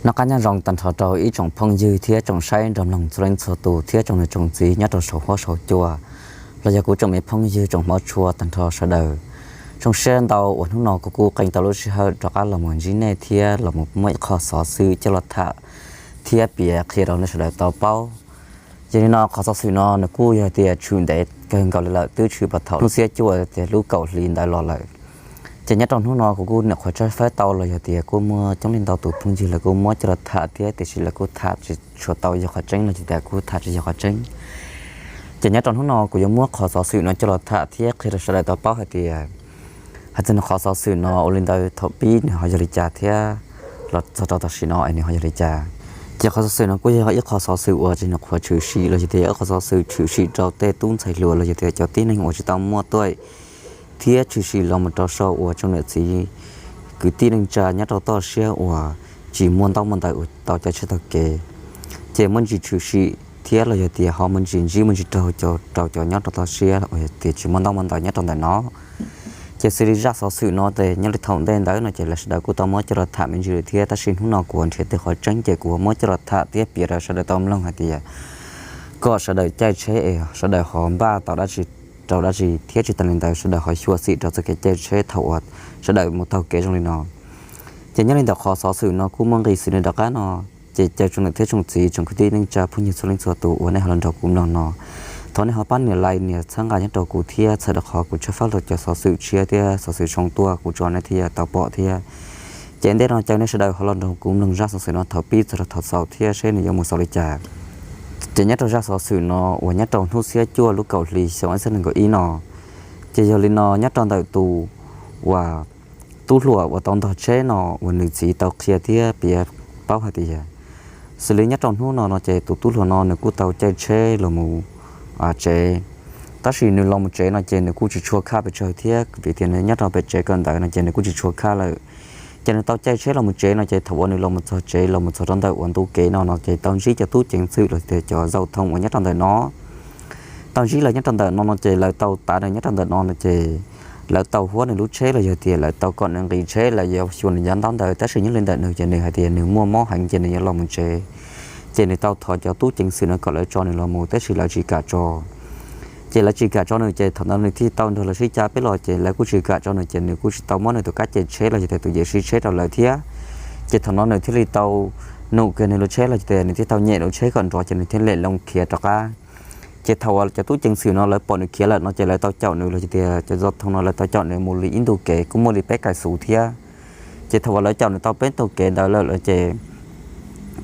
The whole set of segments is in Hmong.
Noj qab nyob zoo tag nrho rau ib tsoom phooj ywg thiab tsoom saib nrog mloog txhua leej txhua tus thiab tsoom niam tsoom txiv nyob rau saum huab saum cua, los yog kuv tsoom me phooj ywg tsoom hmov tshua tag nrho sawv daws. Zoo siab ntau uas hnub no kuv kuj qee tau lub sij hawm rov qab los mus ntsib nej thiab los mus muab ib qho xov xwm coj los tham thiab piav qhia rau nej sawv daws tau paub. Yog li no qhov xov xwm no nws kuj yog tias tshwm ntev kawg nkaus li lawm, twb tshwm puag thaum hnub xiab cuaj tias lub kaum hli ntawd los lawm. Ces nyob rau hnub no kuv kuj nyuam qhuav tshawb fawb tau los yog tias kuj muaj coob leej ntau tus phooj ywg lawv kuj muab coj los tham thiab tiam sis lawv kuj tham tsis tshua tau yog qhov tseeb los yog tias kuj tham tsis yog qhov tseeb. Ces nyob rau hnub no kuv yuav muab qhov xov xwm no coj los tham thiab qhia rau sawv daws tau paub hais tias, hais txog qhov xov xwm no ua li ntawd thaum pib nws ho yog li cas thiab los txog rau tam sim no es nws ho yog li cas. Ces qhov xov xwm no kuj yog ib qho xov xwm uas tsis nyuam qhuav tshwm sim los yog tias ib qho xov xwm tshwm sim rau tej tub ntxhais hluas los yog tias cov tib neeg uas tsis tau muaj tuaj thiab tshwm sim los mus rau saum uas tsoom niam txiv kwv tij neej tsa nyob rau toj siab uas tsis muaj ntaub muaj ntawv uas tau caij tsheb taug kev. Ces muaj ntsis tshwm sim thiab los yog tias ho muaj ntsis ntsib muaj ntsis raug rau cov nyob rau toj siab uas tias tsis muaj ntaub muaj ntawv nyob rau ntawm no. Ces xws li zaj xov xwm no ces nyob li thaum ntej ntawd no ces lawv sawv daws kuj tau muab coj los tham me ntsis lawm thiab, tab sis hnub no kuv nrhiav tau qhov tseeb ces kuv muab coj los tham thiab piav rau sawv daws tau mloog hais tias kom sawv daws caij tsheb es sawv daws ho npaj tau dab tsi rau dab tsi thiab tsis tas li ntawd sawv daws ho xyuam xim rau txoj kev caij tsheb thaum uas sawv daws mus taug kev zoo li no. Ces nyob li ntawm qhov xov xwm no kuj muaj nqis xws li nram qab no, ces caw tsoom niam thiab tsoom txiv tsoom kwv tij neej tsa phooj ywg txhua leej txhua tus uas nej ho los nrog kuv mloog no, thov nej ho pab nias like nias txhawb nqa nyob rau kuv thiab txhawm rau qhov kuv tshawb fawb los cov xov xwm tshiab thiab xov xwm zoo tuaj kuv tso nej thiaj tau pom thiab. Ces ntej no caw nej sawv daws ho los nrog kuv mloog zaj xov xwm no thaum pib txog rau thaum xaus thiab seb nws yuav mus xaus li cas. Ces nyob rau zaj xov xwm no uas nyob rau hnub xiab cuaj lub kaum hli xyoo ib txhiab nees nkaum ib no, ces yog li no nyob rau ntawm tus uas tub hluas uas tau ntog tsheb no uas nws txiv tau qhia thiab piav paub hais tias, xws li nyob rau hnub no no ces tus tub hluas no nws kuj tau caij tsheb los mus tsev, tab sis nws los mus tsev no ces nws kuj tsis tshua khaj pes tsawg thiab vim tias nws nyob rau pem tsev kawm ntawv no ces nws kuj tsis tshua khaj lawm. Ces nws tau caij tsheb los mus tsev no ces thaum uas nws los mus txog tsev los mus txog rau ntawm uas ntu kev no no ces tau ntsib cov tub ceev xwm los tias cov zau thoo uas nyob rau ntawm no tau ntsib lawv nyob rau ntawm no no ces lawv tau tav nws nyob rau ntawm no no ces lawv tau huab nws lub tsheb los yog tias lawv tau kom nws nqis tsheb lawv yuav xyuas nws cov ntaub ntawv, tab sis nyob li ntawm nws ces nws hais tias nws muaj mob heev ces nws yuav los mus tsev. Ces nws tau thov cov tub ceev xwm no kom lawv tso nws los mus tab sis lawv tsis kam tso. Ces lawv tsis kam tso nws ces thaum ntawd nws thiaj tau nrog lawv sib cav peb los ces lawv kuj tsis kam tso nws ces nws kuj tsis tau muab nws tus kab ce tsheb los yog tias tus yev siv tsheb rau lawv thiab. Ces thaum no nws thiaj li tau num kiag nws lub tsheb los yog tias nws thiaj tau nyem lub tsheb kom nrov ces nws thiaj li loo khiav rov qab. Ces thaum uas cov tub ceev xwm no lawv pom nws khiav lawm no ces lawv tau caum nws los yog tias cov zau thoo no lawv tau caum nws mus li ib ntu kev kuj muaj li peb kais xuv thiab. Ces thaum uas lawv caum nws tau peb ntu kev ntawd lawm ces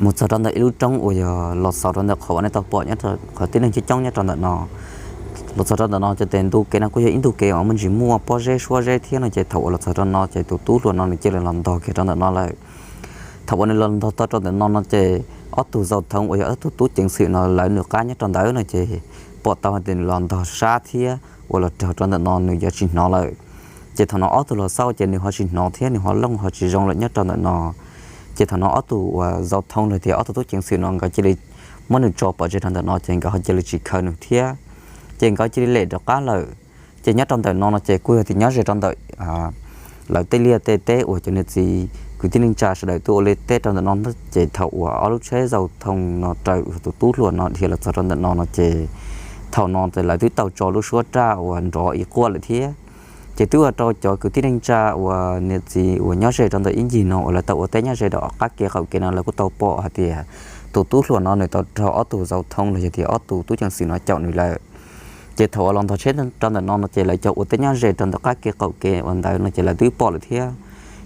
mus txog rau ntawm ib lub roob uas yog los xaus rau ntawm qhov uas nej tau pom nyob qhov tib neeg coob coob nyob rau ntawm no. Los txog rau ntawm no ces tes ntu kev no kuj yog ib ntu kev uas muaj ntsis muaj pob zeb suab zeb thiab no ces thaum uas los txog rau no ces tus tub hluas no nws cia li los ntog kiag rau ntawm no lawm. Thaum uas nws los ntog tau rau ntawm no no ces ob tug zau thoo uas yog ob tug tub ceev xwm no lawv nws qab nyob rau ntawd no ces pom tau hais tias nws los ntog sab thiab uas los raug rau ntawm no nws yuav tsis hnov lawm. Ces thaum no ob tug los xauj ces nws ho tsis hnov thiab nws ho looj ho tsis zoo lawm nyob rau ntawm no. Ces thaum no ob tug uas zau thoo los tias ob tug tub ceev xwm no nkawd cia li muab nws tso pov tseg rau ntawm no ces nkawd ho cia li tsis khaws nws thiab. Ces nkawd cia li lem rov qab lawm. Ces nyob rau ntawm no no ces kuj yog tias nyob ze rau ntawm lawv tej liaj tej teb uas cov niam txiv kwv tij neej tsa sawv daws tuaj ua liaj teb rau ntawm no ces thaum uas ob lub tsheb zau thoo no raws tus tub hluas no dhia los txog rau ntawm no no ces thaum no ces lawv twb tau tso lub suab raj uas nrov ib quaj lawm thiab. Ces twb ua rau cov kwv tij neej tsa uas niam txiv uas nyob ze rau ntawm ib ncig no uas lawv tau ua teb nyob ze rau qab kev qaum kev no lawv kuj tau pom hais tias tus tub hluas no nws tau raug ob tug zau thoo los yog tias ob tug tub ceev xwm no caum nws lawm. Ces thaum uas los ntog tsheb rau ntawm no no ces lawv cov ua teb nyob ze rau ntawm qab kev qaum kev uas ntawd no ces lawv twb pom lawm thiab.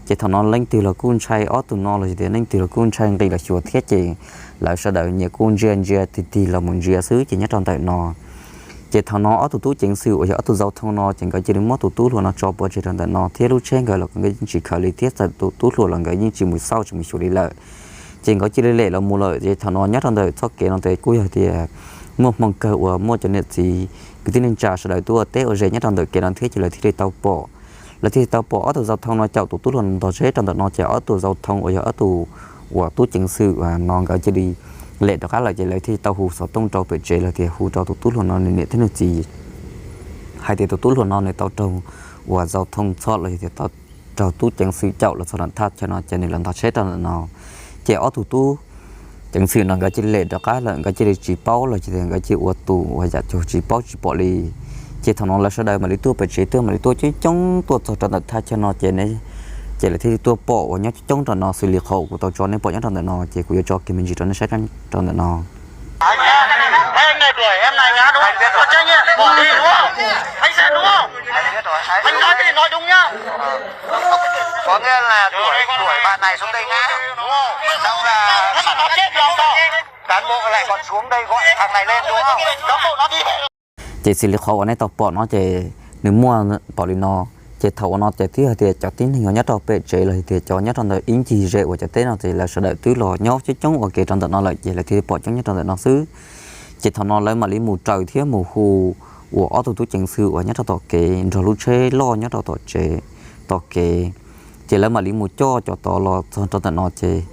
Ces thaum no leej twg los kuj ntshai ob tug no los yog tias leej twg los kuj ntshai nqis los xyuas thiab ces lawv sawv daws nyias kuj ntsia ntsia tig tig los mus ntsia xwb ces nyob rau ntawm no ces thaum no ob tug tub ceev xwm uas yog ob tug zau thoo no ces nkawd cia li muab tus tub hluas no tso pov tseg rau ntawm no thiab lub tsheb nkawd los nkawd yeej tsis khaws li thiab txawm tus tub hluas los nkawd yeej tsis mus xauj tsis mus xyuas li lawm. Ces nkawd cia li lem los mus lawm ces thaum no nyob rau ntawm txoj kev no ces kuj yog tias muaj hmoo kawg uas muaj cov niam txiv kwv tij neej tsa sawv daws tuaj ua teb ua ze nyob rau ntawm kev no thiab ces lawv thiaj li tau pom. Lawv thiaj li tau pom ob tug zau thoo no caum tus tub hluas no ntog tsheb rau ntawm no ces ob tug zau thoo uas yog ob tug uas tub ceev xwm no nkawd cia li lem rov qab lawm ces lawv thiaj li tau hu xov tooj rau pem tsev los tias hu rau tus tub hluas no nws niam thiab nws txiv hais tias tus tub hluas no nws tau raug uas zau thoo txhom los yog tias tau raug tub ceev xwm caum los txog nram thaj chaw no ces nws los ntog tsheb rau ntawm no. Ces ob tug tub ceev xwm no nkawd cia li lem rov qab lawm, nkawd cia li tsis paub los sis tias nkawd cia li ua tus uas yam cuag tsis paub tsis pom li. Ces thaum no lawv sawv daws mam li tuaj pem tsev tuaj, mam li tuaj coob coob tuaj txog rau ntawm thaj chaw no ces, ces lawv thiaj li tuaj pom uas nyob coob coob rau no xws li qhov uas kuv tau tso nej pom nyob rau ntawm no, ces kuv yuav tso kiag me ntsis rau nej saib rau ntawm no. Ces xws li qhov uas nej tau pom no ces nws muaj pom li no. Ces thaum uas no ces twb hais tias cov tib neeg uas nyob rau pem tsev los hais tias cov nyob rau ntawm ib ncig ze uas cov teb no ces lawv sawv daws twb los nyob coob coob ua ke rau ntawm no lawm, ces lawv thiaj li pom coob nyob rau ntawm no xwb. Ces thaum no lawv mam li mus raws thiab mus hu uas ob tug tub ceev xwm uas nyob rau tom kev nrog lub tsheb loj nyob rau tom tsev, tom kev. Ces lawv mam li mus coj cov tod los txog rau ntawm no ces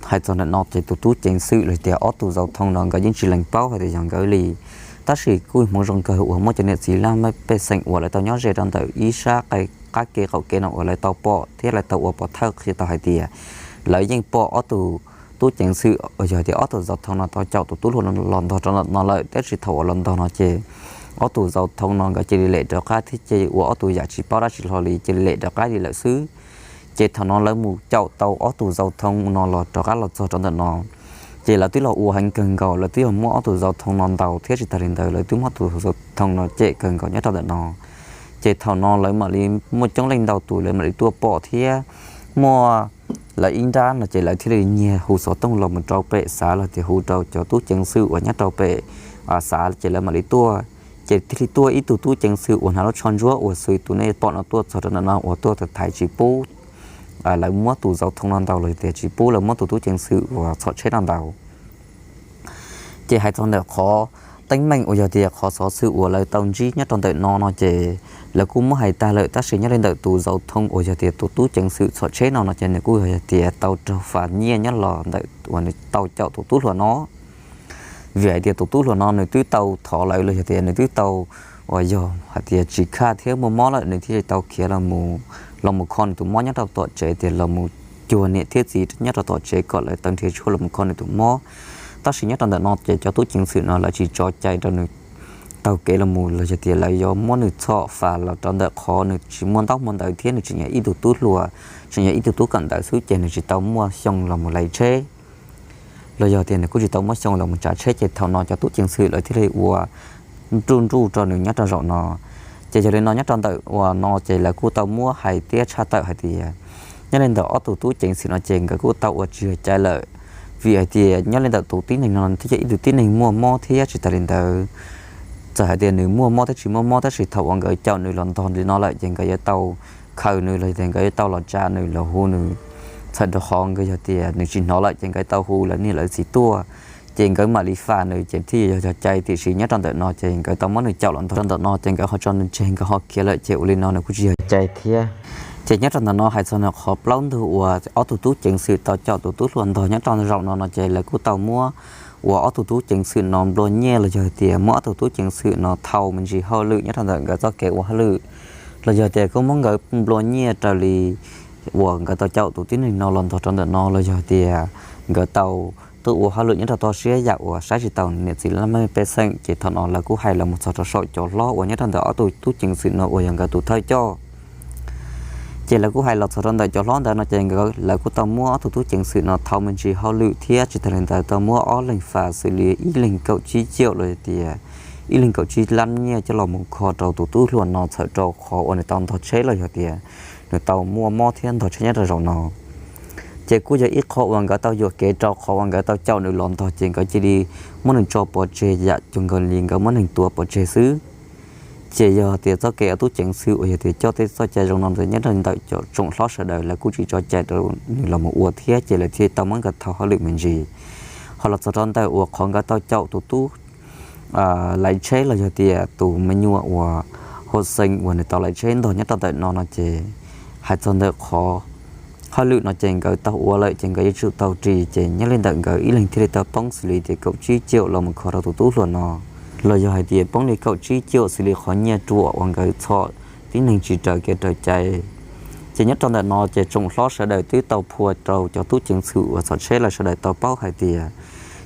hais txog ntawm no ces tus tub ceev xwm los tias ob tug zau thoo no nkawd yeej tsis lees paub hais tias yog nkawd li. Tab sis kuj hmoov zoo kawg uas muaj cov niam txiv laj mej pej xeem uas lawv tau nyob ze rau ntawm ib sab qab kev qaum kev no uas lawv tau pom thiab lawv tau ua pov thawj qhia tau hais tias lawv yeej pom ob tug tub ceev xwm uas yog tias ob tug zau thoo no tau caum tus tub hluas los ntog rau ntawm no lawm, tab sis thaum uas los ntog no ces ob tug zau thoo no nkawd cia li lem rov qab thiab ces ua ob tug yam tsis paub dab tsi hlo li, cia li lem rov qab li lawm xwb. Ces thaum no lawv mus caum tau ob tug zau thoo no los rov qab los txog rau ntawm no, ces lawv twb los ua heev kawg nkaus, lawv twb yog muab ob tug zau thoo no ntaus thiab tsis tas li ntawd lawv twb muab tus zau thoo no cem kawg nkaus nyob rau ntawm no. Ces thaum no lawv mam li muaj coob leej ntau tus lawv mam li tuaj pom thiab muaj lawv ib nrab no ces lawv thiaj li nyiag hu xov tooj los mus rau pem xav los tias hu rau cov tub ceev xwm uas nyob rau pem xav ces lawv mam li tuaj. Ces thiaj li tuaj ib tug tub ceev xwm uas hnav lub tsho ntsuab uas xws tus nej pom no tuaj txog rau ntawm no uas tuaj thaiv tsis pub lawv muab tus zau thoo no ntaus los tias tsis pub lawv muab tus tub ceev xwm uas txhom tsheb no ntaus. Ces hais txog ntawm qhov teeb meem uas yog tias qhov xov xwm uas lawv tau ntsib nyob rau ntawm no no ces lawv kuj muab hais tag lawm, tab sis nyob li ntawm tus zau thoo uas yog tias tus tub ceev xwm txhom tsheb no no ces nws kuj yog tias tau raug fas nyiaj nyob los ntawm uas nws tau caum tus tub hluas no. Vim hais tias tus tub hluas no nws twb tau thov lawv los yog tias nws twb tau uas yog hais tias tsis khaj thiab muaj mob lawm nws thiaj li tau khiav los mus kho nws tus mob nyob rau tom tsev tias los mus cuag niam thiab txiv nyob rau tom tsev kom lawv tau nrhiav tshuaj los mus kho nws tus mob. Tab sis nyob rau ntawm no ces cov tub ceev xwm no lawv tsis tso cai rau nws taug kev los mus los yog tias lawv yuav muab nws txhom fas los rau ntawm qhov nws tsis muaj ntaub muaj ntawv thiab nws tseem yog ib tug tub hluas, tseem yog ib tug tub kawm ntawv xwb ces nws tsis tau muaj xyoo los mus lais tsheb los yog tias nws kuj tsis tau muaj xyoo los mus tsav tsheb. Ces thaum no cov tub ceev xwm lawv thiaj li ua nruj nruj rau nws nyob rau zaum no. Ces yog li no nyob rau ntawm uas no ces lawv kuj tau muab hais thiab tshaj tawm hais tias nyob li ntawm ob tug tub ceev xwm no ces nkawd kuj tau ua tsis yog cai lawm, vim hais tias nyob li ntawm tus tib neeg no thiaj yog ib tug tib neeg muaj mob thiab tsis tas li ntawd, txawm hais tias nws muaj mob thiab tsis muaj mob tab sis thaum uas nkawd caum nws los ntog li no lawm ces nkawd yuav tau khaws nws los yog tias nkawd yuav tau los tsa nws los hu nws, txhawm rau qhov nkawd yog tias nws tsis hnov lawm ces nkawd tau hu lawv niam lawv txiv tuaj, ces nkawd mam li fam nws ces thiaj yog cov cai. Tiam sis nyob rau ntawm no ces nkawd tau muab nws caum los ntog rau ntawm no ces nkawd ho tso nws tseg nkawd ho khiav lawm ces ua li no nws kuj tsis yog cai thiab. Ces nyob rau ntawm no hais txog nws qhov plaub ntug uas ob tug tub ceev xwm tau caum tus tub hluas ntog nyob rau zaum no no ces lawv kuj tau muab uas ob tug tub ceev xwm no nplua nyiaj los yog tias muab ob tug tub ceev xwm no thau me ntsis hauj lwm nyob rau ntawm nkawd txoj kev ua hauj lwm, los yog tias kuj muab nkawd nplua nyiaj raws li uas nkawd tau caum tus tib neeg no los ntog rau ntawm no los yog tias nkawd tau tuaj ua hauj lwm nyob rau toj siab yam uas saib tsis taus niam txiv laj mej pej xeem. Ces thaum no lawv kuj hais los mus txog rau saum cov hlob uas nyob rau ntawm ob tug tub ceev xwm no uas yog nkawd tus thawj coj. Ces lawv kuj hais los txog rau ntawm cov hlob ntawd no ces nkawd lawv kuj tau muab ob tug tub ceev xwm no thau me ntsis hauj lwm thiab tsis tas li ntawd tau muab ob leeg fas xws li ib leeg kaum tsib caum los yog tias ib leeg kaum tsib lab nyiaj coj los mus kho rau tus tub hluas no txhawm rau qhov uas nws tau ntog tsheb los yog tias nws tau muaj mob thiab ntog tsheb nyob rau zaum no. Ces kuj yog ib qho uas nkawd tau yuam kev rau qhov uas nkawd tau caum nws los ntog ces nkawd cia li muab nws tso pov tseg yam cuag nkaus li nkawd muab neeg tua pov tseg xwb. Ces yog tias txoj kev ob tub ceev xwm uas yog tias coj tej txoj cai zoo no ntawd nyob rau ntawm cov tsoom hlob sawv daws lawv kuj tsis tso cai rau nws los mus ua thiab ces lawv thiaj tau muab nkawd thau hauj lwm me ntsis. Ho los txog rau ntawm uas qhov nkawd tau caum tus tub laiv tsheb los yog tias tus me nyuam uas hauj xeeb uas nws tau laiv tsheb ntog nyob rau ntawm no no ces hais txog ntawm qhov hauj lwm no ces nkawd tau ua lawm ces nkawd yuav tsum tau ris ces nyob li ntawm nkawd ib leeg thiaj li tau poob xws li tias kaum tsib caum los mus kho rau tus tub hluas no. Los yog hais tias poob li kaum tsib caum xws li qhov nyiaj ruam uas nkawd txhom tib neeg tsis raws kev raws cai Ces nyob rau ntawm no ces tsoom hlob sawv daws twb tau phua rau cov tub ceev xwm uas txhom tsheb lawv sawv daws tau paub hais tias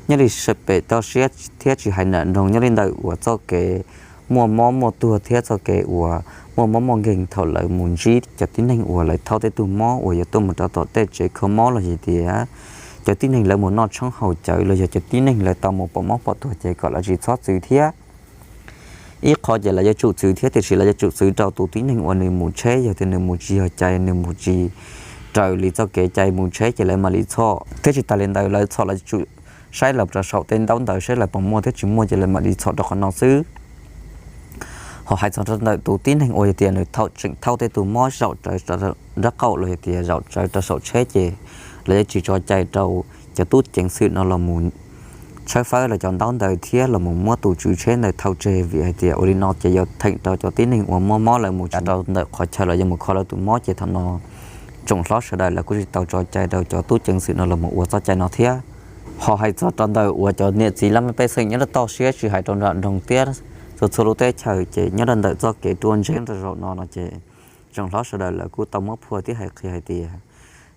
nyob li pem toj siab thiab tsis hais nram nroog, nyob li ntawm uas txoj kev muaj mob muaj tuag thiab txoj kev uas muaj mob muaj nkeeg thaum lawv mus ntsib cov tib neeg uas lawv thauj tej tug mob uas yuav tuaj mus rau tom tej tsev kho mob los yog tias cov tib neeg lawv mus noj tshoob haus cawv los yog cov tib neeg lawv tau mus pom mob pom tuag ces kom lawv tsis txhob txwv thiab. Ib qho ces lawv yuav tsum txwv thiab, tiam sis lawv yuav tsum txwv rau tus tib neeg uas nws mus tsheb, yog tias nws mus tsis yog cai, nws mus tsis raws li txoj kev cai mus tsheb ces lawv mam li txhom. Thiab tsis tas li ntawd lawv txhom lawv tsum saib los rau saum tej ntaub ntawv saib lawv puas muaj thiab tsis muaj ces lawv mam li txhom rau qhov no xwb. Ho hais txog rau ntawm tus tib neeg uas yog tias nws thaum tseem thauj tej tug mob zaum rawv nrab qaum los yog tias zaum rawv rau saum tsheb ces lawv yuav tsis tso cai rau cov tub ceev xwm no los mus tshawb fawb los cov ntaub ntawv thiab los mus muab tus tswv tsheb ntawd thau tseg, vim hais tias ua li no ces yuav theem rau cov tib neeg uas muaj mob lawv mus tsa rau ntawm qhov chaw los yuav mus kho lawv tus mob ces thaum no tsoom hlob sawv daws lawv kuj tsis tau tso cai rau cov tub ceev xwm no los mus ua txoj cai no thiab. Ho hais txog rau ntawm uas cov niam txiv laj mej pej xeem nyob rau toj siab tsis hais rau nram nroog thiab txhua txhua lub teb chaws ces nyob rau ntawm txoj kev ruaj ntseg rau zaum no no ces tsoom hlob sawv daws lawv kuj tau muab phua thiab hais qhia hais tias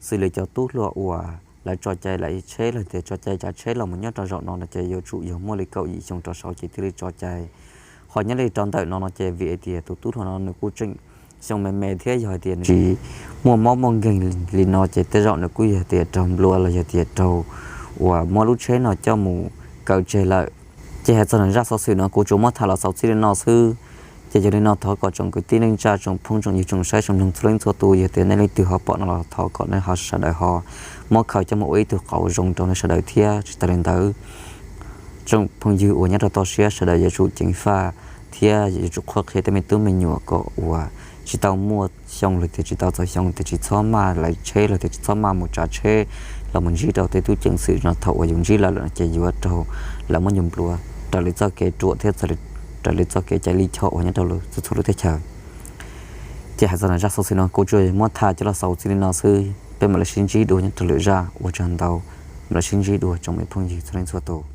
xws li cov tub hluas uas lawv tso cai lawv tsheb los tias tso cai tsav tsheb los mus nyob rau zaum no no ces yuav tsum yog muaj li kaum yim xyoo rau saud ces thiaj li tso cai. Ho nyob li rau ntawm no no ces vim hais tias tus tub hluas no nws kuj tseem xyoo me me thiab yog hais tias nws tsis muaj mob muaj nkeeg li no ces tej zaum nws kuj yog tias raug nplua los yog tias raug uas muab lub tsheb no coj mus kaw tseg lawm. Ces hais txog nws zaj xov xwm no kuv tsuas muab tham los xaus txij li no xwb. Ces yog li no thov kom tsoom kwv tij neej tsa tsoom phooj tsoom ywg tsoom saib tsoom mloog txhua leej txhua tus yog tias nej leej twg ho pom no los thov kom nej ho sawv daws ho muab khaws coj mus ua ib tug qauv zoo rau nej sawv daws thiab tsis tas li ntawd tsoom phooj ywg uas nyob rau toj siab sawv daws yuav tsum ceev faj thiab yuav tsum qhuab qhia tej me tub me nyuam kom uas tsis tau muaj xyoo los tias tsis tau txog xyoo tias tsis txhob maj lawv tsheb los tias tsis txhob maj mus tsav tsheb los mus ntsib rau tej tub ceev xwm no thaum uas yus ntsib lawv lawm no ces yuav raug lawv muab yus nplua raws li txoj kev ruam thiab raws li txoj kev cai lij choj uas nyob rau txhua txhua lub teb chaws. Ces hais txog zaj xov xwm no kuv tsuas muab tham coj los xaus txij li no xwb, peb mam li sib ntsib dua nyob rau lwm zaj, ua tsaug ntau, mam li sib ntsib dua tsoom me phooj ywg txhua leej txhua tus.